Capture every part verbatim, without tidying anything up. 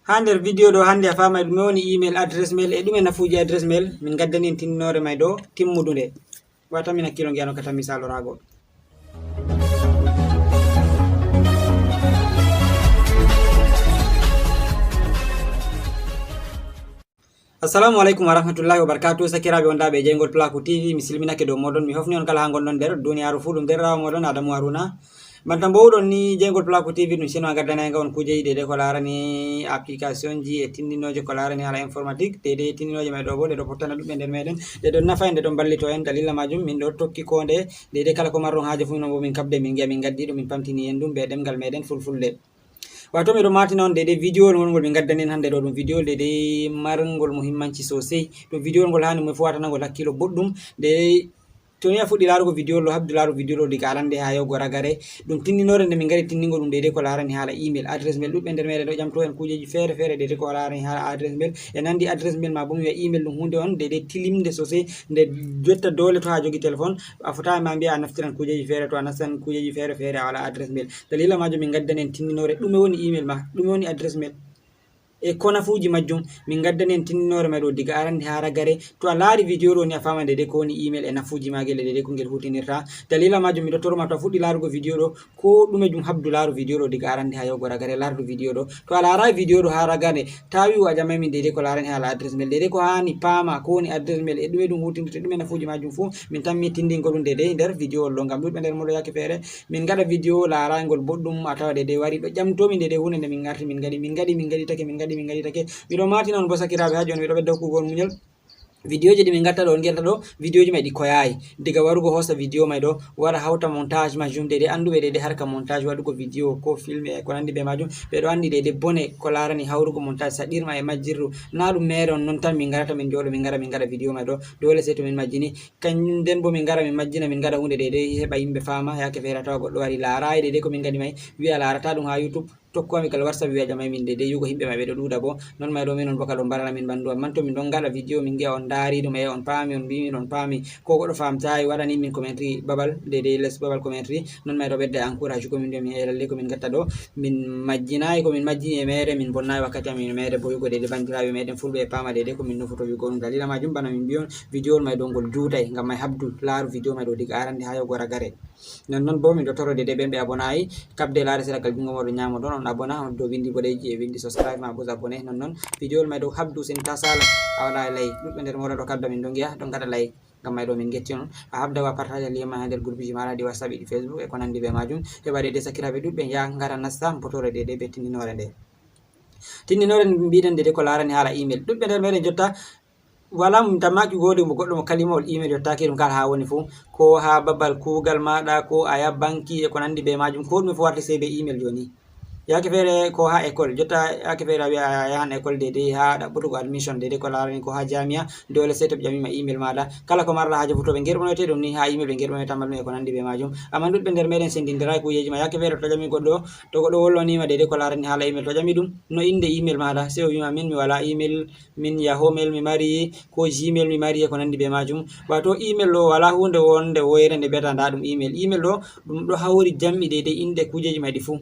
Haa nder video ɗo hannde a faamay ɗume woni email, adresse mail e ɗume nafuuji adresse mail. Min ngaddani en tindinoore may ɗo timmudunde. Wata min hakkilo ngi'ano ka tan misaaloraago. Assalamu alaikum warahmatullahi wabarakatuh. Sakiraaɓe wondaaɓe e jeyngol Plaku T V, mi silminake dow mooɗon. Mi hofni on kala haa ngonɗon nder duniyaaru fuu. Ɗum derɗiraawo mooɗon Adamu Haruna. Banta mbo'uɗon ni, jeyngol Plaku T V ɗum sino a gaddanay nga on kuujeji ɗe ɗe ko laarani application ji e tindinooje ko laarani haala informatique. Deydey tindinooje may ɗo bo, ɗe ɗo pottana ɗuɓɓe nder meɗen. Ɗe ɗon nafa en, ɗe ɗon ballito en. Dalila majum, min ɗo tokki ko nde, deydey kala ko marɗon haaje fuu, non bo min kabde, min ngi'a min gaddi ɗum, min pamtini en ɗum be ɗemngal meɗen Fulfulde. Wato miɗo matina on deydey video ngol, ngol min gaddani en hannde ɗo, ɗum video deydey marngol muhimmanci sosai. Ɗum video ngol haani mo fuu watana ngol hakkilo boɗɗum. Deydey to ni a fuɗɗi laarugo video ɗo, habdu laaru video ɗo diga arande haa yahugo ragare. Ɗum tindinoore nde min ngari tindingo ɗum deydey ko laarani haala email, adresse mail. Ɗuɓɓe nder meɗen ɗo ƴamto en kuujeji feere feere deydey ko laarani haala adresse mail. E nandi adresse mail ma bo mi wi'a email ɗum huunde on deydey tilimnde sosai. Nde jotta doole to a jogi téléphone, a fotaay ma mbi'a a naftiran kuujeji feere, to a nastan kuujeji feere feere a wala adresse mail. Dalila majum min ngaddani en tindinoore ɗume woni email ma, ɗume woni adresse mail, e ko nafuuji majjum. Min ngaddani en tindinoore may ɗo diga arande haa ragare. To a laari video ɗo ni a faama deydey ko woni email e nafuuji maagel e deydey ko ngel huutinirta. Dalila majum miɗo toroma to a fuɗɗi laarugo video ɗo, ko ɗume jum habdu laaru video ɗo diga arande haa yahugo ragare, laardu video ɗo. To a laaraay video ɗo haa ragare, taa wi'u a ƴamay min deydey ko laarani haala adresse mail, deydey ko haani paama ko woni adresse mail e ɗume ɗum huutinirta, ɗume nafuuji majum fuu. Min tammi tindingo ɗum deydey nder video ɗo, ngam ɗuɗɓe nder mooɗon yaake feere min ngaɗa video laarayngol boɗɗum, a tawa deydey wari ɗo ƴamto min deydey huunde nde min ngarti min ngaɗi, min ngaɗi, min ngaɗitake, min ngaɗi, min ngaɗitake. Miɗo matina on bo sakiraaɓe haa jooni, miɗo ɓedda hokkugo on munyal. Video ji ɗi min ngatta ɗo, on ngi'ata ɗo, video ji may ɗi koyaayi. Diga warugo hoosa video may ɗo, wara hawta montage majum, deydey annduɓe deydey harka montage, waɗugo video ko film e ko nandi be majum, ɓe ɗo anndi deydey bone ko laarani hawrugo montage, saɗirma e majjirru. Na ɗum meere on non tan min ngarata min jooɗo min ngara min ngaɗa video may ɗo. Doole sey to min majjini. Kanjum nden bo min ngara min majjina, min ngaɗa huunde deydey heɓa yimɓe faama. Yaake feere a tawa goɗɗo wari laaraay deydey ko min ngaɗi may, wi'a laarata ɗum haa YouTube, tokku amin kala WhatsApp, wi'a ƴamay min deydey, yugo yimɓe may ɓe ɗo ɗuuɗa bo. Non may ɗo min on bo kala on mbarana min ɓanndu, amman to min ɗon ngaɗa video min ngi'a on ndaari ɗum e on paami, on mbi'i min on paami, ko goɗɗo faamtaay waɗani min commentary babal deydey les babal commentary. Non may ɗo ɓedda encourage ko min mbi'a min e lalle ko min ngatta ɗo, min majjinaay ko min majjini e meere, min bonnaay wakkati amin e meere, bo yugo deydey banndiraaɓe meɗen fulɓe e paama deydey ko min nufoto yugo ɗum. Dalila majum bana min mbi'i on video may ɗo ngol juutay, ngam may habdu laaru video may ɗo diga arande haa yahugo ragare. Non non bo miɗo toro deydey ɓen ɓe abonaay, kabde laare sera gal junngo mooɗon nyaamo ɗon, on abona, on dow winndi boɗeeji e winndi subscribe ma bo abonné. Non non video may ɗo habdu seni taa saala, a waɗa lay. Ɗuɗɓe nder mooɗon ɗo kabda min ɗo ngi'a ɗon ngaɗa lay. Ngam may ɗo min ngetti on, a habda wa partage lien ma haa nder groupe ji maaɗa ɗi WhatsApp e ɗi Facebook e ko nandi be majum. Heɓa deydey sakiraaɓe ɗuɗɓe ya ngara nasta mbootore deydey be tindinoore nde. Tindinoore nde mbiɗen deydey ko laarani haala email. Ɗuɗɓe nder meɗen jotta wala mo tammaaki woodi mo goɗɗo mo kalimawol email yottaaki ɗum kala haa woni fuu, ko haa babal kuugal maaɗa, ko a yaha banki e ko nandi be majum, ko ɗume fuu warti sey be email jooni. Yaake feere ko haa école, jotta yaake feere a wi'a a yahan école deydey haa ɗaɓɓutugo admission deydey ko laarani ko haa jami'a, doole sey to ɓe ƴami ma email maaɗa. Kala ko marɗa haaje fuu to ɓe ngerɓonoyte ɗum ni haa email ɓe ngerɓonoyta ma ɗum e ko nandi be majum. Amman ɗuɗɓe nder meɗen sendindiraay kuujeji may. Yaake feere to ƴami goɗɗo, to goɗɗo wolwani ma deydey ko laarani haala email, to ƴami ɗum no innde email maaɗa, sey o wi'a ma min mi wala email, min Yahoo mail mi mari, ko Gmail mi mari e ko nandi be majum. Wato email ɗo wala huunde wonde woyre nde mbiyata nda ɗum email. Email ɗo ɗum ɗo hawri jam'i deydey innde kuujeji may ɗi fuu.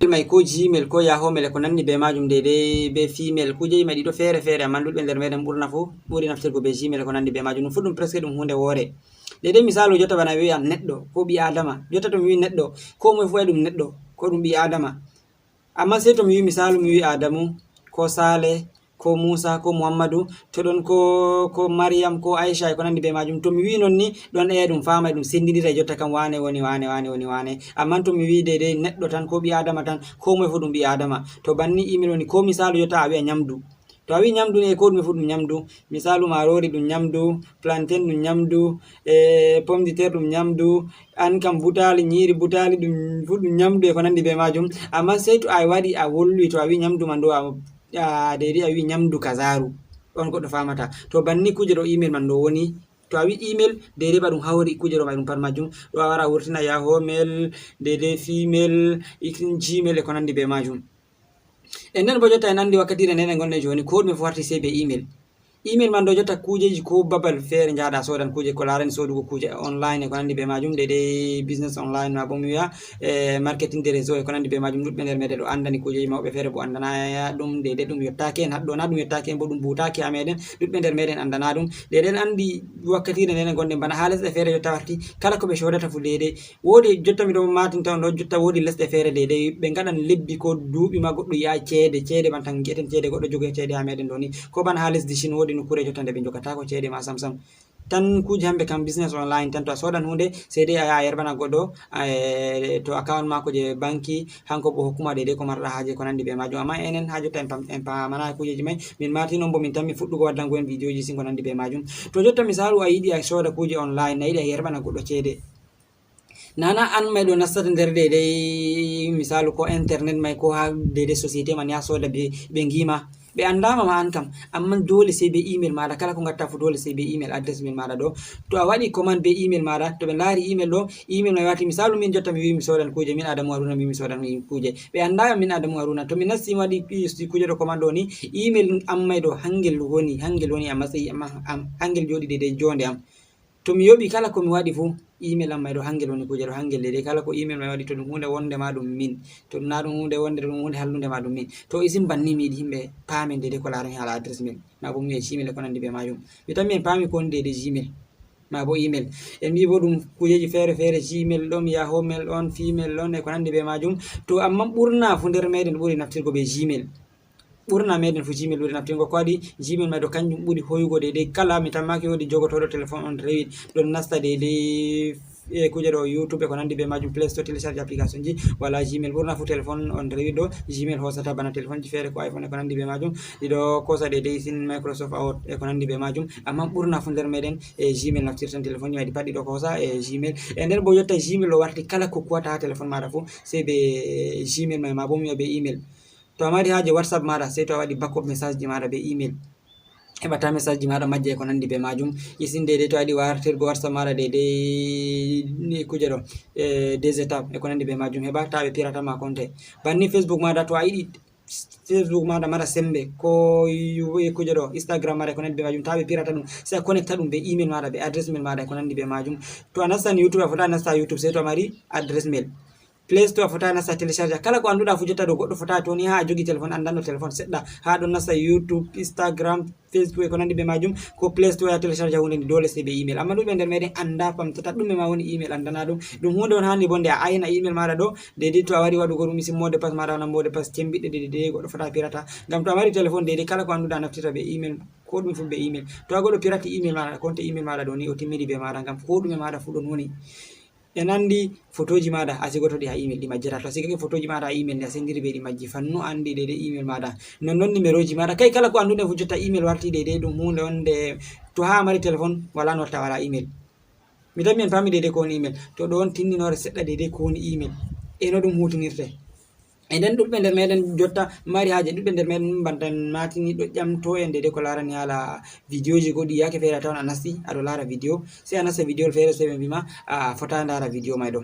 Email may ko Gmail ko Yahoo mail e ko nandi be majum deydey be female, kuujeji may ɗi ɗo feere feere, amman ɗuɗɓe nder meɗen ɓurna fuu ɓuri naftirgo be Gmail e ko nandi be majum. Ɗum fuu ɗum presque ɗum huunde woore. Deydey misaalu jotta bana mi wi'an neɗɗo ko ɓii Aadama. Jotta to mi wi'i neɗɗo, ko moy fuu e ɗum neɗɗo, ko ɗum ɓii Aadama. Amman sey to mi wi'i misaalu mi wi'i Aadamu, ko Saale, ko Muusa, ko Muhammadu, to ɗon ko, ko Mariyam, ko Ayca e ko nandi be majum. To mi wi'i non ni, ɗon e ɗum faamay ɗum sendindira e jotta kam waane woni waane, waane woni waane. Amman to mi wi'i deydey neɗɗo tan, ko ɓii Aadama tan, ko moy fuu ɗum ɓii Aadama. To banni email woni, ko misaalu jotta a wi'a nyamdu. To a wi'i nyamdu ni, ko ɗume fuu ɗum nyamdu. Misaalu maaroori ɗum nyamdu, plantain ɗum nyamdu, e pomme de terre ɗum nyamdu, an kam butaali, nyiiri butaali ɗum fuu ɗum nyamdu e ko nandi be majum. Amman sey to a waɗi a wolwi, to a wi'i nyamdu man ɗo a a, deydey a wi'i nyamdu kazaaru, on goɗɗo faamata. To banni kuuje ɗo email man ɗo woni, to a wi'i email, deydey ba ɗum hawri kuuje ɗo may ɗum pat majum. Ɗo a wara a wurtina Yahoo mail, deydey female, ikin Gmail e ko nandi be majum. E nden bo jotta en andi wakkatiire nden en ngonɗen jooni, ko ɗume fuu warti sey be email. Email man ɗo jotta kuujeji ko babal feere njahɗa soodan kuuje ko laarani soodugo kuuje online e ko nandi be majum, deydey business online ma bo mi wiya e marketing de réseau e ko nandi be majum. Ɗuɗɓe nder meɗen ɗo andani kuujeji mawɓe feere bo andanaya ɗum, deydey ɗum yottaki en haɗɗo na ɗum yottaki en bo ɗum butaki ha meɗen. Ɗuɗɓe nder meɗen andana ɗum, deydey en andi wakkatire nden gonɗen bana ha lesɗe feere jotta warti kala ko ɓe soodata fu deydey. Woodi jotta miɗo matinta on ɗo jotta woodi lesɗe feere deydey ɓe ngaɗan lebbi ko duuɓi ma goɗɗo yi'a ceede, ceede man tan ngi'eten ceede goɗɗo jogoya ceede ha meɗen ɗo ni. Ko bana ha lesdi Chine woodi nokkure jotta nde ɓe jogatako ceede ma sam sam. Tan kuuje hamɓe kam business online tan to a soodan hunde sey dey a yaha a yerbana goɗɗo eh, to account mako je banki hanko bo hokkuma deydey ko marɗa haaje ko nandi be majum. Amma enen ha jotta en pam-, en pamana kuujeji mai. Min martin on bo min tammi fuɗɗugo waddango en videoji si ko nandi be majum. To jotta misalu a yiɗi a sooda kuuje online a yiɗi a yerbana goɗɗo ceede. Nana an mai ɗo nastata nder deydey misalu ko internet mai ko ha deydey société man ya sooda ɓe, ɓe ngima. Ɓe andama ma an kam, amma dole sey be email maɗa, kala ko gatta fu dole sey be email adresse mail maɗa ɗo. To a waɗi commande be email maɗa, to ɓe laari email ɗo, email mai warti misalu min jotta mi wi mi soodan kuuje, min Adamu Haruna mi wi mi soodan kuuje. Ɓe andama min Adamu Haruna, to mi nasti mi waɗi kuuje ɗo commande ɗo ni, email am mai ɗo hangel woni, hangel woni a matsayi am, am, hangel jooɗi deydey jonde am. To mi yoɓi kala ko mi waɗi fu, email am mai ɗo hangel woni kuuje ɗo hangel deydey kala ko email mai waɗi to ɗum hunde wonde ma ɗum min, to ɗum na ɗum hunde wonde ɗum hunde hallunde ma ɗum min. To isin banni mi yiɗi himɓe paamen deydey ko laarani hala adresse mail ma bo mi wiya gmail e ko nandi be majum. Mi tammi en paami ko woni deydey gmail ma bo email. En mbi bo ɗum kuujeji feere feere gmail ɗon yahoo mail ɗon female ɗon e ko nandi be majum. To amma ɓurna fu nder meɗen ɓuri naftirgo be gmail. Ɓurna meɗen fu gmail ɓuri naftirgo ko waɗi gmail mai ɗo kanjum ɓuri hoyugo deydey kala mi tammaki woodi jogotoɗo téléphone on rewit ɗon nasta deydey e kuuje ɗo youtube e ko nandi be majum play store télécharge application ji wala gmail ɓurna fu téléphone on rewit ɗo gmail hosata bana téléphone ji feere ko iphone e ko nandi be majum. Ɗiɗo kosa deydey sin microsoft out e ko nandi be majum. Amma ɓurna fu nder meɗen e gmail naftirtan téléphone ji mai ɗi pat ɗiɗo kosa e gmail. E nder bo yotta gmail ɗo warti kala ko kuwata ha téléphone maɗa fu sey be gmail mai ma bo mi wiya be email. To a mari haaje whatsapp maɗa sey to a waɗi backup message ji maɗa be email. Heɓata message ji maɗa majja e ko nandi be majum. Isin deydey to a yiɗi wartirgo whatsapp maɗa deydey ni kuuje ɗo e des étapes e ko nandi be majum heɓa ta ɓe pirata ma compte. Banni facebook maɗa to a yiɗi facebook maɗa mara sembe ko yu- e kuuje ɗo instagram maɗa e ko nandi be majum ta ɓe pirata ɗum sey a connecta ɗum be email maɗa be adresse mail maɗa e ko nandi be majum. To a nastan youtube a fota nasta youtube sey to a mari adresse mail. Play store a fota nasta télécharge kala ko annduɗa fu jotta ɗo goɗɗo fota toni ha a jogi téléphone anndanno téléphone seɗɗa ha ɗon nasta youtube instagram facebook e ko nandi be majum. Ko play store a télécharge hunde ni dole sey be email amma ɗuɗɓe nder meɗen annda pamtata ɗume ma woni email anndana ɗum. Ɗum hunde on handi bo nde a ayna email maɗa ɗo deydey to a wari waɗugo ɗum isin mode passe maɗa wona mode passe cembiɗɗe deydey goɗɗo fota pirata. Ngam to a mari téléphone deydey kala ko annduɗa a naftirta be email ko ɗume fu be email. To a goɗɗo pirati email maɗa compte email maɗa ɗo ni o timmidi be maɗa ngam ko ɗume maɗa fu ɗon woni. E nandi photoji maɗa a sigoto ɗi ha email ɗi majjata to a sigake photoji maɗa ha email ni a sendiri be ɗi majji fannu andi deydey email maɗa. Nonnon numéroji maɗa kay kala ko annduɗen fu jotta email warti deydey ɗum hunde on nde to ha a mari téléphone wala no watta wala email. Mi tammi en paami deydey ko woni email to ɗo on tinninore seɗɗa deydey ko woni email e no ɗum hutinirte. E nden ɗuɗɓe nder meɗen jotta mari haaje ɗuɗɓe nder meɗen banta en matini ɗo ƴamto en deydey ko larani haala vidéoji goɗɗi yake feere a tawan a nasti aɗo laara vidéo sey a nasta vidéo feere sey ɓe mbima a fota ndaara vidéo may ɗo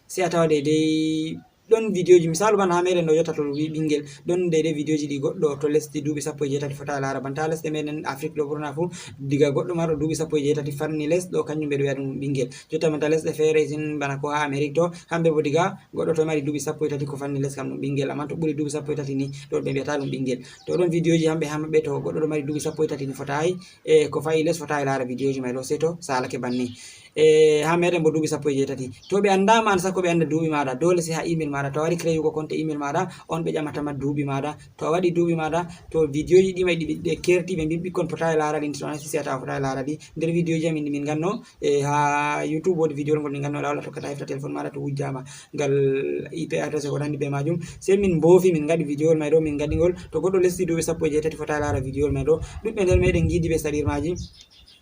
sey a tawa deydey ɗon vidéoji misalu bana ha meɗen ɗo jotta to wi ɓingel ɗon deydey vidéoji ɗi goɗɗo to lesdi duuɓi sappo e jeetati fota laara banta lesɗe meɗen afrique ɗo ɓurna fu diga goɗɗo marɗo duuɓi sappo e jeetati fanni les ɗo kanjum ɓeɗo wiya ɗum ɓingel jotta banta lesɗe feere sin bana ko ha amérique to kamɓe bo diga goɗɗo to mari duuɓi sappo e tati ko fanni les kam ɗum ɓingel amma to ɓuri duuɓi sappo e tati ni ɗon ɓe mbiyata ɗum ɓingel. To ɗon vidéoji hamɓe ha maɓɓe to goɗɗo ɗo mari duuɓi sappo e tati ni fotayi e ko fayi les fotayi laara vidéoji may ɗo sey to salake banni. E ha meɗen bo duuɓi sappo e jeetati to ɓe andama an sakko ɓe anda duuɓi maɗa dole sey ha email maɗa to a wari créyugo compte email maɗa on ɓe ƴamatama duuɓi maɗa to a waɗi duuɓi maɗa to vidéoji ɗi may ɗi ɓiɓɓe kerti ɓe mbin ɓikkon fotayi laara ɗi to anasi sey a tawa fotayi laara ɗi nder vidéoji amin ɗi min ganno e ha youtube woodi vidéo ngol min ganno wala wala tokkata hefta téléphone maɗa to wujjama ngal ip adresse ko nandi be majum sey min mboofi min ngaɗi vidéowol may ɗo min ngaɗigol to goɗɗo lesdi duuɓi sappo e jeetati fota laara vidéowol may ɗo. Ɗuɗɓe nder meɗen ngiɗi ɓe saɗirmaji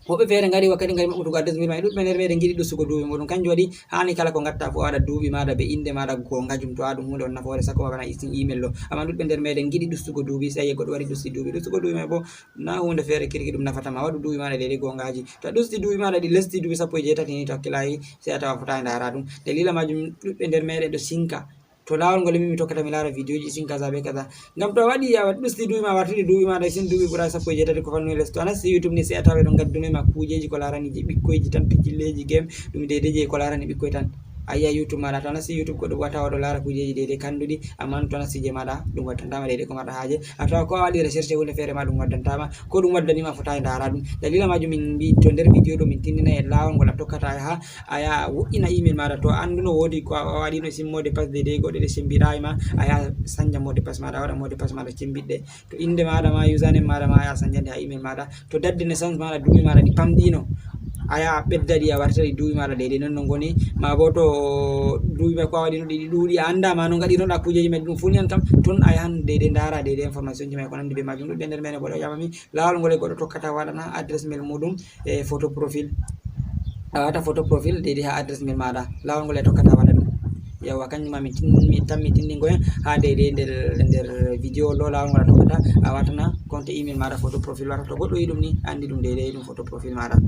woɓɓe feere ngari wakkati ngari maɓɓutugo adresse mail may ɗuɗɓe nder meɗen ngiɗi ɗustugo duuɓi muɗum kanjum waɗi hani kala ko gatta fof a waɗa duuɓi maɗa be inde maɗa gongajum to a ɗum hunde on nafoore sakko ma bana isin email ɗo amma ɗuɗɓe nder meɗen ngiɗi ɗustugo duuɓi sey ayi goɗɗo wari ɗusti duuɓi ɗustugo duuɓi may bo na hunde feere kirki ɗum nafata ma waɗu duuɓi maɗa deydey gongaji to a ɗusti duuɓi maɗa ɗi lesdi duuɓi sappo e jeetati ni to hakkilayi sey a tawa fotayi ndara ɗum dalila majum ɗuɗɓe nder meɗen ɗo sinka To laawol ngol min mi tokkata mi laara videoji isin kaza be kaza. Ngam to a waɗi a ɗusti duuɓi ma wartiri duuɓi ma da isin duuɓi ɓura sappo e jeetati ko fannu e les to a nasti YouTube ni sai a tawa ɓe ɗon gadduno ma kuujeji ko laarani je ɓikkoyji tan pijjilleji game ɗum deydey je ko laarani ɓikkoy tan. A yi'a YouTube maɗa to a nasti YouTube goɗɗo bo a tawa ɗo laara kuujeji deydey kanduɗi amma to a nasti je maɗa ɗum wattantama deydey ko marɗa haaje a tawa ko a waɗi recherche hunde feere ma ɗum waddantama ko ɗum waddanima fotayi ndara ɗum. Dalila majum min mbi to nder video ɗo min tindinay e laawol ngol a tokkata ha a yaha a wo'ina email maɗa to a anduno wodi ko a waɗino sim mot de passe deydey goɗɗe ɗe sembiɗayi ma a yaha sanja mot de passe maɗa a waɗa mot de passe maɗa cembiɗɗe to inde maɗa ma username maɗa ma a yaha sanjande ha email maɗa to date de naissance maɗa duuɓi maɗa ɗi pamɗino a yaha a ɓedda ɗi a wartira ɗi duuɓi maɗa deydey non no ngoni ma bo to duuɓi ma ko a waɗino ɗi ɗi ɗuuɗi a anda ma no gaɗirnoɗa kuujeji ma ɗum fu ni an kam ton a yahan deydey ndara deydey information ji ma ko nandi be majum ɗuɗɓe nder mene bo ɗo ƴamami laawol ngol e goɗɗo tokkata waɗana adresse mail muɗum e photo profil a wata photo profil deydey ha adresse mail maɗa laawol ngol e tokkata waɗa ɗum yawwa kanjum ma min tin- mi tammi tindingo en ha deydey nder nder video lo laawol ngol a tokkata a watana compte email maɗa photo profil wata to goɗɗo yi ɗum ni andi ɗum deydey ɗum photo profil maɗa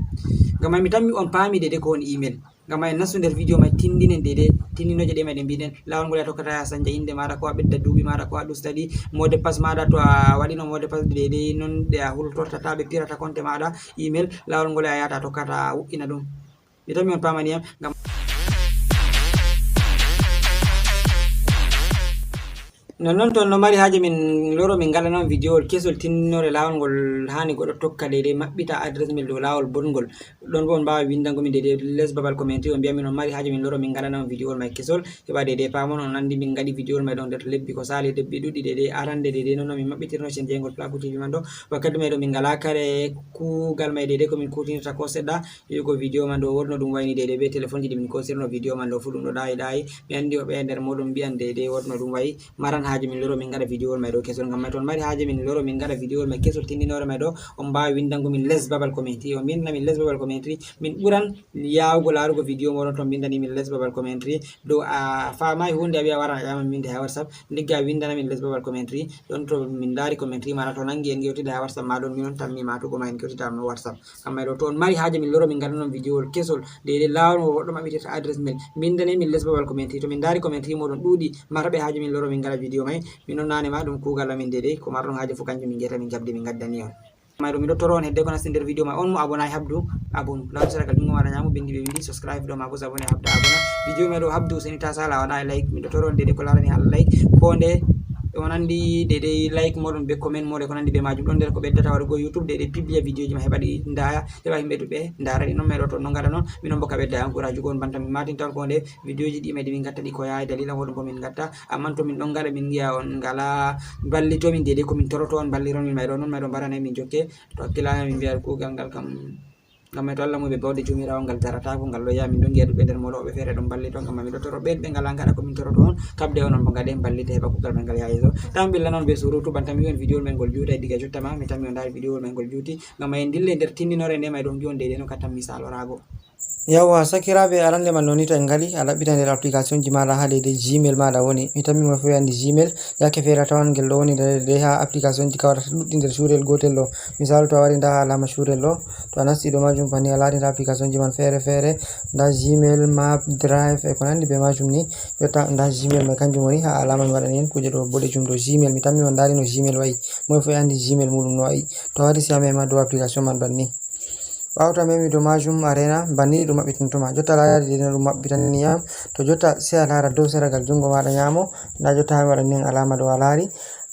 ngam mi tammi on paami deydey ko woni email ngam en nastu nder video mai tindinen deydey tindinoje ɗe meɗen mbiɗen laawol ngol a tokkata a sanja inde maɗa ko a ɓedda duuɓi maɗa ko a ɗusta ɗi mot de passe maɗa to a waɗino mot de passe deydey non ɗe a hultortata ɓe pirata compte maɗa email laawol ngol a yata tokkata a wo'ina ɗum mi tammi on pamaniyam ngam nonnon to on no mari haaje min loro min ngaɗana on vidéowol kesol tinninore laawol ngol hani goɗɗo tokka deydey maɓɓita adresse mail dow laawol bongol ɗon bo on mbawa windango min deydey les babal commentary on mbiya min on mari haaje min loro min ngaɗana on vidéowol mai kesol heɓa deydey pamon on andi min ngaɗi vidéowol mai ɗon nder lebbi ko sali lebbi ɗuɗɗi deydey arande deydey nonno min maɓɓitirno cen jeyngol plaku tv man ɗo wakkati mai ɗo min ngala kare kuugal mai deydey ko min kutinirta ko seɗɗa yiɗugo vidéo man ɗo wonno ɗum wayni deydey be téléphone ji ɗi min kosirno vidéo man ɗo fu ɗum ɗo ɗayi ɗayi mi andi woɓɓe e nder moɗon mbiyan deydey wonno ɗum wayi maran haaje min loro min ngaɗa vidéowol mai ɗo kesol ngam mai to on mari haaje min loro min ngaɗa vidéowol mai kesol tindinore mai ɗo on mbawi windango min les babal commentary on mbinda min les babal commentary min ɓuran yawugo larugo vidéo moɗon to on mbindani min les babal commentary dow a famai hunde a wiya wara a ƴama min winde ha whatsapp ndigga a windana min les babal commentary ɗon to min ndari commentary maɗa to nangi en gewtida ha whatsapp ma ɗon minon tammi matugo ma en gewtida no whatsapp amma ɗo to on mari haaje min loro min ngaɗanon vidéowol kesol deydey laawol ngol goɗɗo maɓɓitirta adresse mail mbindaney min les babal commentary to min ndari commentary moɗon ɗuuɗi marɓe haaje min loro min ngaɗa vidéo mai min on nane ma ɗum kuugal amin deydey ko marɗon haaje fu kanjum min ngeta min jaɓde min ngaddani on mai ɗo miɗo toro on hedde ko nasti nder vidéo mai on mo abonay habdu abonu law seragal jungo maɗa ñamo bindi ɓe windi subscribe ɗo ma bos abonay habda abona vidéo mai ɗo habdu seni ta sala waɗa like miɗo toro on deydey ko larani hala like ko nde on andi deydey like moɗon be comment moɗon ko nandi be majum ɗon nder ko ɓeddata waɗugo youtube deydey publia vidéo ji ma heɓa ɗi ndaya heɓa yimɓe ɗuɓɓe ndara ɗi non mai ɗo to non gaɗa non minon bo ka ɓedda encourage ugo on banta min matinta on ko nde vidéo ji ɗi mai ɗi min gatta ɗi ko yawi dalila moɗon bo min gatta amma to min ɗon gaɗa min giya on ngala ballito min deydey ko min toroto on balliron min mai ɗo non mai ɗo mbarane min jokke to hakkilama min mbiya kugal ngal kam ngam mai to allah muɓe bawɗe jomirawo ngal daratako ngal ɗo yaha min ɗon giya ɗuɓɓe nder moɗo woɓɓe feere ɗon ballito ngam ma miɗo toro ɓen ɓe ngala ngaɗa ko min toroto on kabde onon bo gaɗe ballita heɓa kugal men ngal yaha yeeso tan ɓilla noon be surutu banta mi wiyan vidéowol men ngol juutay diga jotta ma mi tan mi o ndaari vidéowol men ngol juuti ngam ma en dille nder tindinore nde ma e ɗon giwon deydey no ka tan misalorago Yawwa sakiraaɓe arande man noni to en ngali a ɗaɓɓita nder application ji maɗa ha deydey gmail maɗa woni mi tammi mo fof andi gmail yake feere a tawan ngel ɗo woni nder deydey ha application ji ka waɗata ɗuɗɗi nder cuurel gotel ɗo misalu to a wari nda ha alama cuurel ɗo to a nasti ɗo majum banni a laari nda application ji man feere feere nda gmail map drive e ko nandi be majum ni jotta nda gmail mai kanjum woni ha alama mi waɗani en kuje ɗo boɗejum ɗo gmail mi tammi on ndari no gmail wayi moy fof andi gmail muɗum no wayi to a wari si a mema dow application man banni Ɓawto a memi dow majum a rena banni ɗum maɓɓitintoma. Jotta laari de no ɗum maɓɓitanni yam. To jotta sey a laara dow seragal jungo maɗa nyamo. Nda jotta ha mi waɗani en alama ɗo a laari.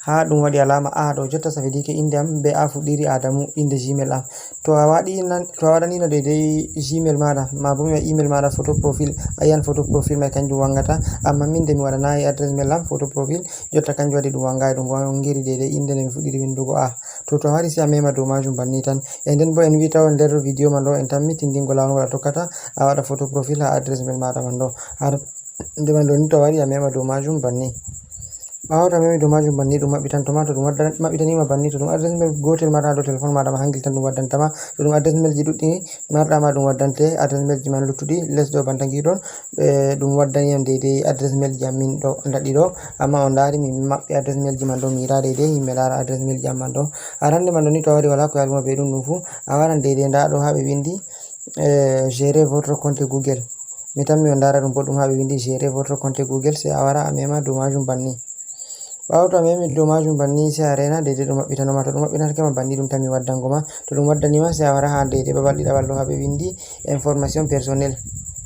Ha ɗum waɗi alama A ɗo jotta ça veut dire que inde am be A fuɗɗiri Adamu inde Gmail am. To a waɗi nan to a waɗanino deydey Gmail maɗa ma bo mi waɗi email maɗa photo profil a yiyan photo profil mai kanjum wangata amma min de mi waɗanayi adresse mail am photo profil jotta kanjum waɗi ɗum wangayi ɗum wangiri deydey inde nde mi fuɗɗiri windugo A. To to a wari sey a mema dow majum banni tan. E nden bo en wi taw nder video man ɗo en tammi tindingol laawol ngol a tokkata a waɗa photo profil ha adresse mail maɗa man ɗo. Har nde man ɗo ni to a wari a mema dow majum banni. Ɓawo to a memi dow majum banni ɗum maɓɓitanto ma to ɗum wadda maɓɓitanima banni to ɗum adresse mail gotel marɗa dow téléphone maɗa ma hangil tan ɗum waddanta ma to ɗum adresse mail ji ɗuɗɗi marɗa ma ɗum waddante adresse mail ji man luttuɗi les ɗo banta ngiɗon ɓe ɗum waddani yam deydey adresse mail ji am min ɗo daɗi ɗo amma on ndaari min maɓɓi adresse mail ji man ɗo mi yiɗa deydey yimɓe ndaara adresse mail ji am man ɗo arande man ɗo ni to a wari wala ko yaluma be ɗum ɗum fuu a waran deydey nda ɗo ha ɓe windi gérer votre compte google Mi tammi on ndaara ɗum boɗɗum haa ɓe windi gérer votre compte Google, sey a wara a mema dow maajum banni. Ɓaawo to a memi dow maajum banni, sey a reena deydey ɗum maɓɓitano ma. To ɗum maɓɓitanake ma banni, ɗum tammi waddango ma. To ɗum waddani ma, sey a wara haa deydey babal ɗiɗaɓal ɗo haa ɓe windi information personnelle.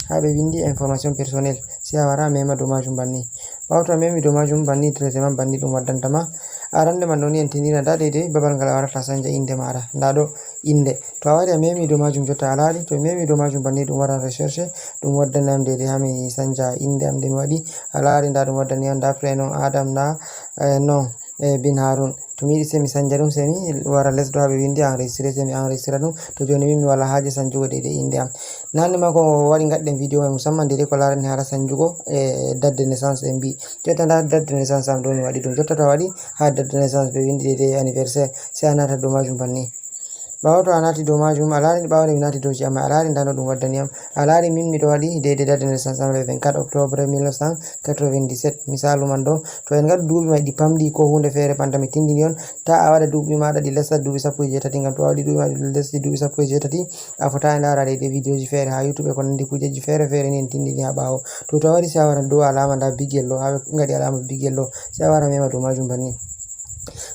Haa ɓe windi information personnelle, sey a wara a mema dow maajum banni. Ɓaawo to a memi dow maajum banni, traitement banni ɗum waddanta ma. Arande man ɗo ni en tindina ndaa deydey babal ngal a warata a sanja innde maaɗa. Ndaa ɗo innde. To a wari a memi dow maajum jotta a laari, to a memi dow maajum banni ɗum waran recherche, ɗum waddani am deydey haa mi sanja innde am nde mi waɗi. A laari ndaa ɗum waddani am ndaa prénom Adam ndaa, eh, nom, eh, Bin Harun. To mi yiɗi sey mi sanja ɗum, sey mi wara les ɗo haa ɓe windi enregistré, sey mi enregistra ɗum. To jooni min mi walaa haaje sanjugo deydey innde am. Naane ma ko waɗi ngaɗɗen vidéo may musamman deydey ko laarani haala sanjugo, eh, date de naissance en mbi. Jotta ndaa date de naissance am ɗo mi waɗi ɗum. Jotta to a waɗi haa date de naissance ɓe windi deydey anniversaire, sey a naata dow maajum banni. Ɓaawo to a naati dow maajum, a laari ɓaawo nde mi naati dow ji am, a laari ndaa no ɗum waddani am. A laari min miɗo waɗi deydey date de naissance am le vingt-quatre octobre mille neuf cent quatre-vingt-dix-sept. Misaalu man ɗo, to en ngaɗu duuɓi may ɗi pamɗi ko huunde feere banta mi tindini on, ta a waɗa duuɓi maaɗa ɗi lesta duuɓi sappo e jeetati, ngam to a waɗi duuɓi maaɗa ɗi lesti duuɓi sappo e jeetati, a fotaay ndaara deydey vidéoji feere haa YouTube e ko nanndi kuujeji feere feere ni en tindini haa ɓaawo. To, to a wari sey a wara dow alaama ndaa bigel ɗo, haa ɓe ngaɗi alaama bigel ɗo, sey a wara mema dow maajum banni.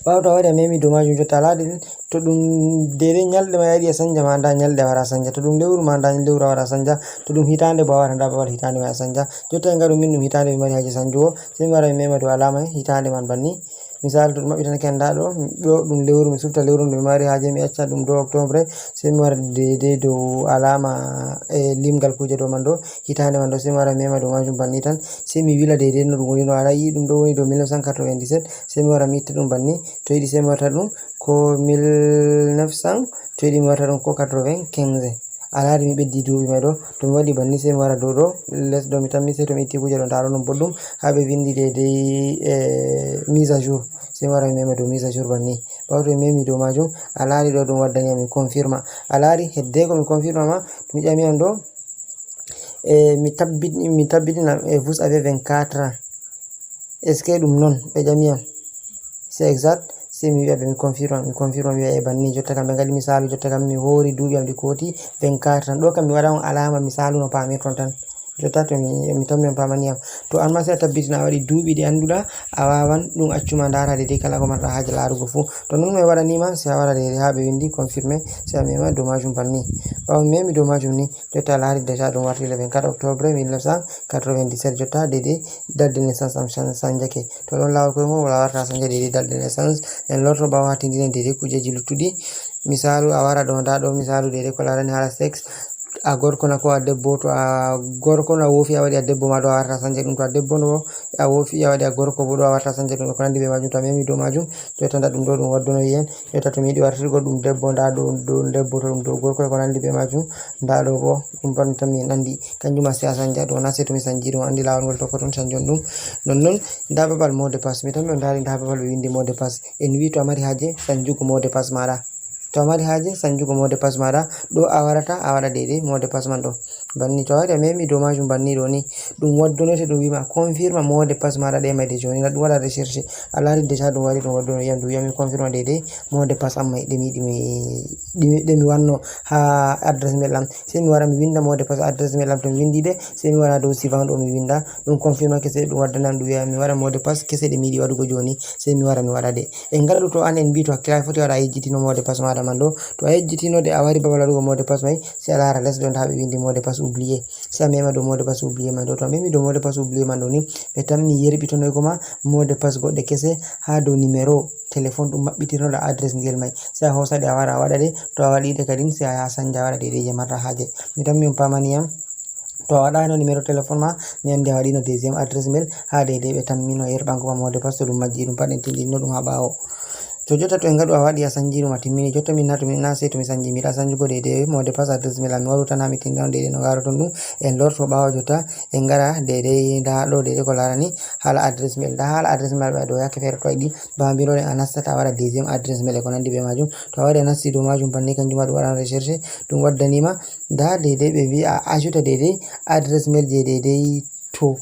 Ɓaawo to a wari a memi dow maajum jotta a laari to ɗum deydey nyalɗe ma a yiɗi a sanja ma ndaa nyalɗe a wara a sanja. To ɗum lewru ma ndaa lewru a wara a sanja. To ɗum hitaande bo a wara ndaa babal hitaande ma a sanja. Jotta en ngaɗu min ɗum hitaande mi mari haaje sanjugo. Sey mi wara mi mema dow alaama hitaande man banni. Misaalu to ɗum maɓɓitanake am ndaa ɗo, ɗo ɗum lewru, mi sufta lewru ndu mi mari haaje mi acca ɗum dow octobre. Sey mi wara deydey dow alaama, eh, limgal kuuje dow man ɗo, hitaande man ɗo, sey mi wara mi mema dow maajum banni tan. Sey mi wila deydey no ɗum woni no a yi'i ɗum ɗo woni dow mille neuf cent quatre-vingt-dix-sept, sey mi wara mi itta ɗum banni. To yiɗi sey mi warta ɗum ko mille neuf cent, to yiɗi mi warta ɗum ko quatre-vingt-quinze. A laari mi ɓeddi duuɓi may ɗo, to mi waɗi banni sey mi wara dow ɗo, les ɗo mi tammi sey to mi itti kuuje ɗo ndaa ɗo non boɗɗum, haa ɓe windi deydey, eh, mise à jour. Sey mi wara mi mema dow mise à jour banni. Ɓaawo to mi memi dow maajum, a laari ɗo ɗum waddani am mi confirma. A laari heddeeko mi confirma ma, mi ƴami am ɗo, eh, mi tabbit-, mi tabbitina, eh, vous avez vingt-quatre ans. Est-ce que ɗum non? Ɓe ƴami am. C'est exact. Sey mi wi'a ɓe mi confirma, mi confirma, mi wi'a e banni. Jotta kam ɓe ngaɗi misaalu, jotta kam mi hoori duuɓi am ɗi kooti vingt-quatre tan. Ɗo kam mi waɗa on alaama misaalu no paamirton tan. Jotta to mi, mi tammi on paamani am. To an ma sey a tabbitina a waɗi duuɓi ɗi annduɗa, a waawan ɗum accu ma ndaara deydey kala ko marɗa haaje laarugo fuu. To non mi waɗani ma, sey a wara deydey haa ɓe windi confirmé, sey a mema dow maajum banni. Ɓaawo mi memi dow maajum ni, jotta a laari déjà ɗum warti le vingt-quatre octobre mille neuf cent quatre-vingt-dix-sept, jotta deydey date de naissance am san-, sanjake. To ɗon laawol koye mum, wala warta sanja deydey date de naissance. En lorto ɓaawo haa tindinen deydey kuujeji luttuɗi. Misaalu, a wara ɗo, ndaa ɗo misaalu deydey ko laarani haala sexe. A gorko na ko a debbo? To a gorko na woofi a waɗi a debbo ma ɗo a warta sanja ɗum. To a debbo no a woofi a waɗi a gorko bo ɗo a warta sanja ɗum. E ko nanndi bee maajum, to a memi dow maajum, jotta ndaa ɗum ɗo ɗum wadduno yen. Jotta to mi yiɗi wartirgo ɗum debbo, ndaa ɗo ɗum debbo, to ɗum dow gorko e ko nanndi bee maajum, ndaa ɗo bo ɗum pat mi tammi en anndi. Kanjum ma sey a sanja ɗo na, sey to mi sanji ɗum, anndi laawol ngol tokkoton sanjon ɗum. Nonnon, ndaa babal mot de passe. Mi tammi on ndaari ndaa babal ɓe windi mot de passe. En wi'i to a mari haaje sanjugo mot de passe maaɗa. To a mari haaje sanjugo mot de passe maaɗa, ɗo a warata a waɗa deydey mot de passe man ɗo. Banni to a wari a memi dow maajum banni ɗo ni, ɗum waddonote ɗum wi'ma confirme mot de passe maaɗa ɗe mayde jooni. Na ɗum waɗa recherche. A laari déjà ɗum wari ɗum waddono yiyam ɗum wi'am mi confirme deydey mot de passe am may ɗe mi yiɗi mi, ɗe mi, ɗe mi wanno haa adresse mail am. Sey mi wara mi winda mot de passe adresse mail am, to mi windi ɗe, sey mi wara dow suivant ɗo mi winda. Ɗum confirme kese ɗum waddana am ɗum wi'a mi waɗa mot de passe kese ɗe mi yiɗi waɗugo jooni. Sey mi wara mi waɗa ɗe. En ngaɗa ɗum to an en mbi to hakkilaaji foti waɗa a yejjitino mot de passe maaɗa man ɗo. To a yejjitino ɗe a wari babal waɗugo mot de passe may, sey a laara les ɗo ndaa ɓe windi mot de passe oublié. Sey a mema dow mot de passe oublié man ɗo. To a memi dow mot de passe oublié man ɗo ni, ɓe tammi yerɓitonoygo ma mot de passe goɗɗe kese haa dow numéro téléphone ɗum maɓɓitirnoɗa adresse ngel may. Sey a hoosa ɗe a wara a waɗa ɗe. To a waɗi ɗe kadin sey a yaha sanja a waɗa deydey je marɗa haaje. Mi tammi on paamani yam. To a waɗaano numéro téléphone ma, mi anndi a waɗino deuxième adresse mail, haa deydey ɓe tammino yerɓango ma mot de passe to ɗum majji, ɗum pat en tindinno ɗum haa ɓaawo. To jotta to en ngaɗu a waɗi a sanji ɗum a timmini, jotta min na to min na sey to mi sanji, mi yiɗa sanjugo deydey mot de passe adresse mail am, mi waru tan haa mi tindina on deydey no ngaroton ɗum. En lorto ɓaawo jotta en ngara deydey ndaa ɗo deydey ko laarani haala adresse mail. Ndaa haala adresse mail ɓe ɗo yaake feere to a yiɗi bambiroɗen a nastata a waɗa deuxième adresse mail e ko nanndi bee maajum. To a waɗi a nasti dow maajum banni kanjum ma ɗum waɗan recherche, ɗum waddani ma ndaa deydey ɓe mbi a ajouta deydey adresse mail je deydey to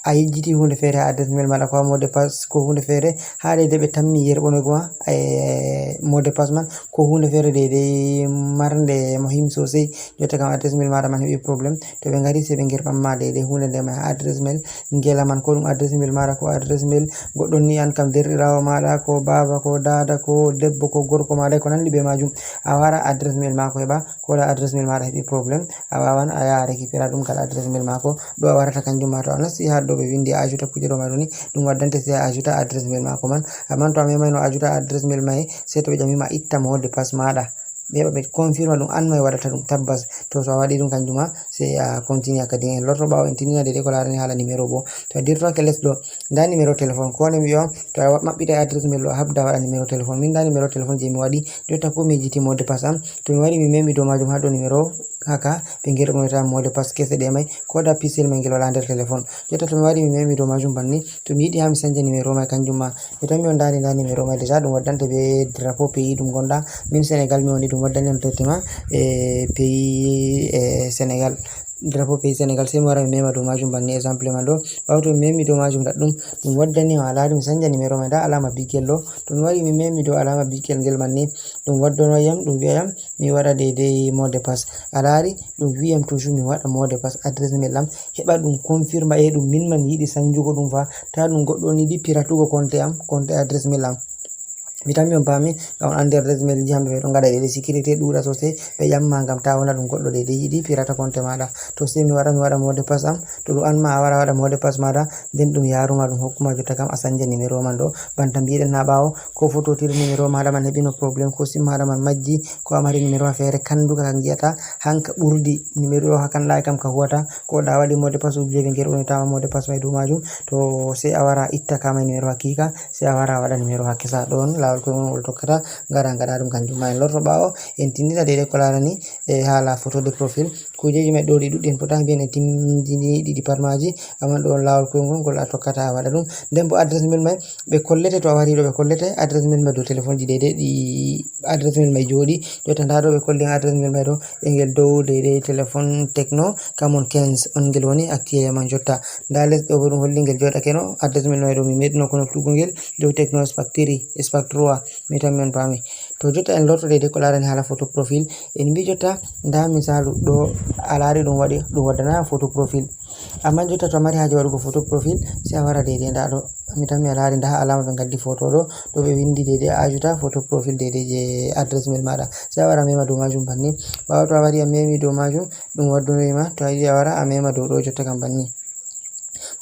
a yejjiti hunde feere ha adresse mail maɗa, ko ha mot de passe, ko hunde feere ha de de ɓe tammi yerɓonoygo ma e mot de passe man, ko hunde feere de de marnde muhim sosai. Jotta kam adresse mail maɗa man heɓi problème, to ɓe ngari se ɓe gerɓan ma de de hunde nde ma ha adresse mail ngela man, ko ɗum adresse mail maɗa, ko adresse mail goɗɗo ni an kam, derɗirawo maɗa, ko baba, ko dada, ko debbo, ko gorko maɗa, ko nandi be majum. A wara adresse mail mako heɓa, ko da adresse mail maɗa heɓi problème, a wawan a yaha récupérer ɗum kala adresse mail mako. Ɗo a warata kanjum ma, to a nasti ha ɗo ɓe windi ajouter kuje ɗo ma ɗo ni, ɗum waddante se a ajouter adresse mail mako man. Amman to a memayno ajouter adresse mail mai, se to ɓe ƴami ma itta mot de passe maɗa, ɓe heɓa ɓe confirma ɗum an mai waɗata ɗum tabbas. To, so a waɗi ɗum kanjum ma, se a continue kadi. En lorto ɓawo, en tinina dede ko larani hala numéro bo. To a dirtoke les ɗo, nda numéro téléphone, ko woni mi on, to a wa-, maɓɓita adresse mail ɗo, a habda waɗa numéro téléphone. Min nda numéro téléphone je mi waɗi, jotta ko mi yejjiti mot de passe am. To mi wari mi memi dow majum ha dow numéro, haka ɓe gerɓonoyta mot de passe kese ɗe mai, ko da pixel mai ngel wala nder téléphone. Jotta to mi wari mi memi dow majum banni, to mi yiɗi ha mi sanja numéro mai kanjum ma, mi tammi on nda ni, nda numéro mai déjà ɗum waddante be drapeau pays ɗum gonda. Min Sénégal mi woni, ɗum waddani on traitement e pays e Sénégal. Drapeau pays Sénégal, se mi wara mi mema dow majum banni exemple man ɗo. Ɓawo to mi memi dow majum ɗaɗɗum, ɗum waddani on, a lari mi sanja numéro mai, nda alama biggel ɗo. To mi wari mi memi dow alama biggel ngel banni, ɗum waddano yam, ɗum wi'a yam mi waɗa daidai mot de passe. A lari ɗum wi'am toujours mi waɗa mot de passe adresse mail am, heɓa ɗum confirma e ɗum min man yiɗi sanjugo ɗum fa, ta ɗum goɗɗo on yiɗi piratugo compte am, compte adresse mail am. Mi tammi on paami, ngam on andi adresse mail ji hamɓe ɓe ɗon ngaɗa ɗe sécurité ɗuuɗa sosai, ɓe ƴamma ngam ta wona ɗum goɗɗo daidai yiɗi pirata compte maɗa. To se mi waɗa, mi waɗa mot de passe am, to ɗum an ma a wara a waɗa mot de passe maɗa, nden ɗum yaruma ɗum hokkuma jotta kam a sanja numéro man ɗo, banta mbiɗen ha ɓawo, ko fototir numéro maɗa man heɓino problème, ko sim maɗa man majji, ko a mari numéro ha feere kanduka ka ngiyata, hanka ɓurdi numéro ha kan layi kam ka huwata, ko da waɗi mot de passe oublié ɓe gerɓonoytama mot de passe mai dow majum, to se a wara itta ka mai numéro hakika, se a wara a waɗa numéro hakisa. Ɗon lawol koyngol ngol tokkata, ngara ngaɗa ɗum kanjum ma. En lorto ɓawo, en tindina daidai ko larani e hala photo de profil. Kujeji mai ɗo ɗi ɗuɗɗi, en potata mbiyen en tindini ɗiɗi pat maji, amma ɗo on lawol koyngol ngol a tokkata a waɗa ɗum. Nden bo adresse mail mai ɓe kollete, to a wari ɗo ɓe kollete adresse mail mai dow téléphone ji daidai ɗi adresse mail mai joɗi. Jotta nda ɗo ɓe kolli adresse mail mai ɗo, e ngel dow daidai téléphone Tecno Camon quinze on ngel woni actuellement jotta. Nda les ɗo bo ɗum holli ngel joɗake no, adresse mail mai ɗo mi meɗino ko noftugo ngel dow Tecno Spark three, Spark trois, mi tammi on paami. To jotta en lorto daidai ko larani hala photo profil, en mbi jotta nda misalu ɗo a lari ɗum waɗi, ɗum waddana photo profil. Amma jotta to a mari haje waɗugo photo profil, se a wara daidai nda ɗo. Mi tammi a lari nda alama ɓe gaddi photo ɗo, ɗo ɓe windi daidai ajouter photo profil daidai je adresse mail maɗa. Se a wara a mema dow majum banni. Ɓawo to a wari a memi dow majum, ɗum waddunoyi ma. To a yiɗi a wara a mema dow ɗo jotta kam banni.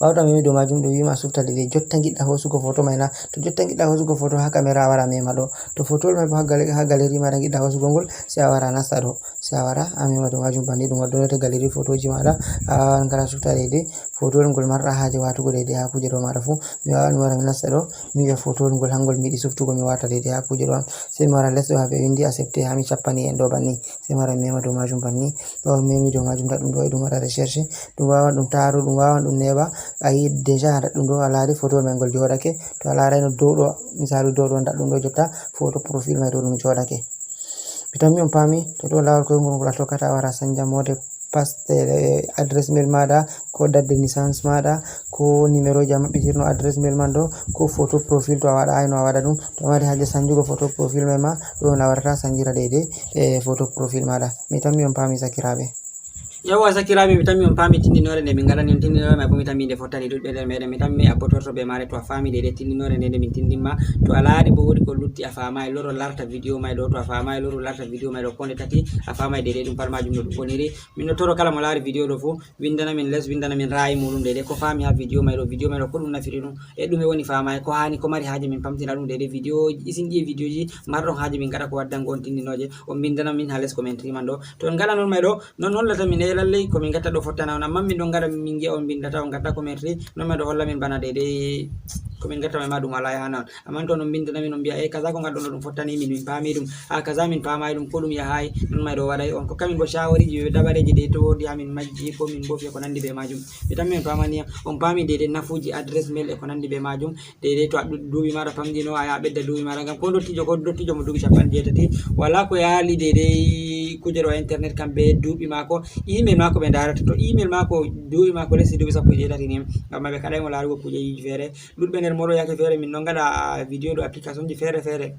Ɓawo to a memi dow majum ɗum wima a sufta daidai jotta giɗɗa hosugo photo mai na. To jotta giɗɗa hosugo photo ha camera a wara a mema ɗo. To photo mai bo ha gal-, ha galerie maɗa giɗɗa hosugo ngol, se a wara a nasta ɗo. Se a wara a mema dow majum banni, ɗum waddonote galerie photoji maɗa. A wawan kala sufta daidai photowol ngol marɗa haje watugo daidai ha kuje ɗo maɗa fu. Mi wawan mi wara mi nasta ɗo, mi wi'a photowol ngol hangol mi yiɗi suftugo mi wata daidai ha kuje ɗo am. Sai mi wara les ɗo ha ɓe windi accepter ha mi cappani en ɗo banni. Sai mi wara mi mema dow majum banni. Ɓawo mi memi dow majum nda ɗum ɗo e ɗum waɗa recherche. Ɗum wawan ɗum taro, ɗum wawan ɗum neɓa. A yi déjà nda ɗum ɗo a lari photowol mai ngol joɗake. To a larayno dow ɗo, misalu dow ɗo nda ɗum ɗo jotta photo profil mai ɗo ɗum joɗake. Mi tammi on paami, to ɗo lawol koyngol ngol a tokkata a wara a sanja mot de passe, eh, adresse mail maɗa, ko date de naissance maɗa, ko numéro ji a maɓɓitirno adresse mail man ɗo, ko photo profil to a waɗa ayno a waɗa ɗum. To a mari haje sanjugo photo profil mai ma, ɗo on a warata sanjira daidai, eh, photo profil maɗa. Mi tammi on paami sakiraɓe. Yawwa sakiraɓe, mi tammi on paami tindinore nde min ngaɗani on. Tindinore mai bo mi tammi nde fottani ɗuɗɓe nder meɗen. Mi tammi a botorto be mare to a faami daidai tindinore nde, nde min tindinma. To a laari bo woodi ko lutti a faamai, loro larta video mai ɗo. To a faamai, loro larta video mai ɗo ko nde tati a faamai daidai ɗum pat majum no ɗum woniri. Min ɗo toro kala mo laari video ɗo fu, windana min les, windana min ra'ayi muɗum daidai ko faami ha video mai ɗo. Video mai ɗo ko ɗum nafiri ɗum, e ɗume woni faamai, ko hani, ko mari haje min pamtina ɗum daidai video isin ɗi e video ji marɗon haje min gaɗa ko waddango on tindinoje, on windana min ha les commentary man ɗo. To on ngaɗa non mai ɗo, non hollata min, eh, lallai ko min gatta ɗo fottana on, amma min ɗon ngaɗa min ngi'a on bindata, on gatta commentary, non mai ɗo holla min bana daidai ko min gatta mai ma ɗum wala yahana on. Amma to on bindana min on mbi'a, eh, kaza ko ngaɗɗon ɗo ɗum fottani min, min paami ɗum, a kaza min paamai ɗum, ko ɗum yahai, non mai ɗo waɗai on kokka min bo shawariji be dabareji dai to woodi ha min majji ko min bofi e ko nandi be majum. Mi tammi on paamani yam, on paami daidai nafuji adresse mail e ko nandi be majum. Daidai to a ɗu-, duuɓi maɗa pamɗino, a yaha ɓedda duuɓi maɗa, ngam ko dottijo, ko dottijo mo duuɓi capanɗe jeetati wala ko yaali daidai Kujere o internet kam be duuɓi maako, email maako ɓe ndarata to email maako duuɓi maako lesdi duuɓi sappo e jeetati ni. Ngam ma ɓe kaɗay mo laarugo kujeji feere. Ɗuɗɓe nder moɗo yake feere min ɗon ngaɗa video ɗo application ji feere feere.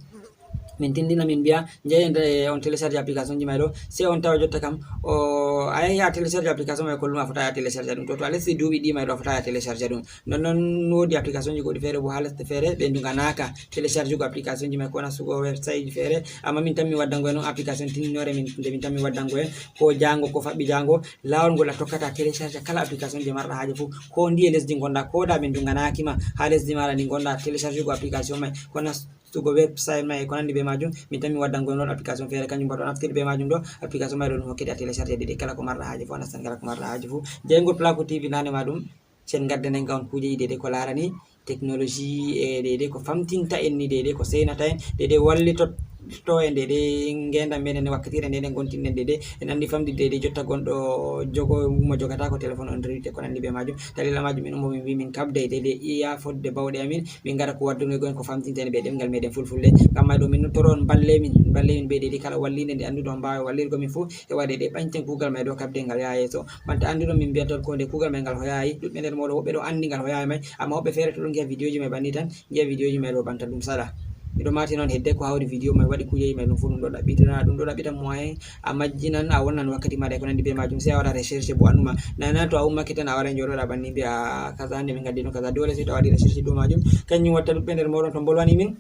Min tindina min mbiya njehen on télécharge application ji may ɗo, sey on tawa jotta kam o a yahi a télécharge application may, kolluma a fota a télécharge ɗum to to a lesdi duuɓi ɗi may ɗo a fota a télécharge ɗum. Non non woodi application ji goɗɗi feere bo ha lesɗe feere ɓe nduganaka télécharge go application ji may ko nastugo website ji feere. Amma min tan mi waddango en on application tindinore min nde min tan mi waddango en ko jango ko faɓɓi jango, lawol ngol a tokkata télécharge kala application je marɗa haaje fof ko ndi e lesdi gonda ko da ɓe nduganaki ma ha lesdi maɗa ndi gonda télécharge go application may ko nastugo website may e ko nandi be majum. Min tan mi waddango en on application feere kanjum mbaɗo naftiri be majum ɗo application may ɗo ɗum hokkete a télécharge ɗiɗi kala ko marɗa haaje fof a nastan kala ko marɗa haaje fof. Jeyngol placo tv nane ma ɗum. Sen gaddanay ngam on kuujeji deydey ko laarani technologie e deydey ko famtinta en ni deydey ko seynata en deydey wallitotto en deydey ngendam meɗen e wakkatire nde ɗen gontinɗen deydey en andi famɗi deydey jotta gonɗo jogo mo jogata ko téléphone on rewite ko nandi be majum. Dalila majum min ummo min mbi min kabday deydey iya fodde bawɗe amin min ngara ko waddunoy go en ko famtinta en ɓe ɗemngal meɗen fulfulde. Ngam may ɗo min toro on balle min balle min be deydey kala wallinde nde annduɗo on mbawa wallirgo min fof e waɗe ɗe ɓañten kuugal may ɗo kabde ngal yaha yeeso. Banta annduɗon min mbiyan toon ko nde kuugal may ngal hoyayi ɗuɗɓe nder mooɗon woɓɓe ɗo anndi ngal hoyayi may amma woɓɓe feere to ɗon ngiya vidéo ji may banni tan ngiya vidéo ji may ɗo banta ɗum saɗa. Miɗo maati noon hedde ko hawri vidéo may waɗi kuujeji may ɗum fof ɗum ɗo ɗaɓɓitina ɗum ɗo ɗaɓɓita moyen a majjinan a wonnan wakkati maɗa e ko nanndi be majum sey a waɗa recherche bo annuma nana to a ummake tan a wara jooɗoɗa banni mbiya kaza nde min ngaddi ɗum kaza dole sey to a waɗi recherche dow majum. Kanjum watta ɗuɗɓe nder mooɗon to mbolwani min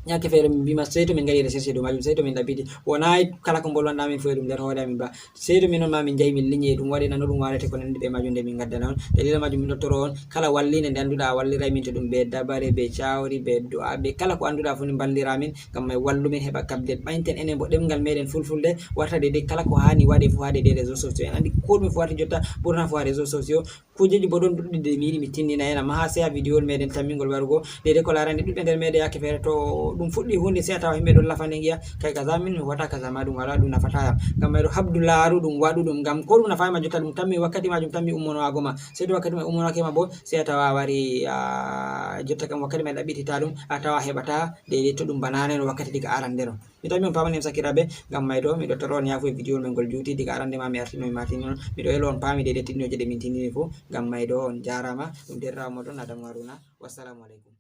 ñakke feere min mbima sey to min ngaɗi recherche dow majum sey to min ɗaɓɓiti wona kala ko mbolwanɗa min fof e ɗum nder hoore amin ba. Sey to minon ma min njahi min liñe ɗum waɗi nano ɗum warete ko nanndi ɓe majum nde min ngaddana on dalila majum min ɗottoro on kala wallinde nde annduɗa a walliray min to ɗum be dabare be cawri be du'a be kala ko annduɗa fof ni mballira min ngam may wallu min heɓa kabde ɓañten enen bo ɗemngal meɗen fulfulde warta deydey kala ko hani waɗe fof ha deydey réseau sociaux en anndi ko ɗum fof warti jotta ɓurna fof ha réseau sociaux. Kuujeji bo ɗon ɗuɗɗi de mi yiɗi mi tindina en amma ha seya vidéowol meɗen tammingol warugo deydey ko larani ɗuɗɓe nder meɗen yaake feere to ɗum fuɗɗi hunde seya tawa yimɓe ɗon lafande ngiya kay kaza min mi huwata kaza ma ɗum wala ɗum nafata yam ngam mayɗo habdu laaru ɗum waɗu ɗum ngam ko ɗum nafayima jotta ɗum tammi wakkati majum tammi ummono ago ma sey to wakkati ma ummonake ma bo seya tawa a wari jotta kam wakkati ma ɗaɓɓitita ɗum a tawa heɓata deydey to ɗum bananeno wakkati diga arandero. Mi tawi on pamani on sakiraaɓe ngam may ɗo miɗo toro on yaafu e vidéo men ngol juuti diga arande ma mi artino mi matini on miɗo elo on paami deydey tinnoje ɗe min tindini fof ngam may ɗo on jarama ɗum derrawo moɗon Adamu Haruna. Wassalamu aleykum.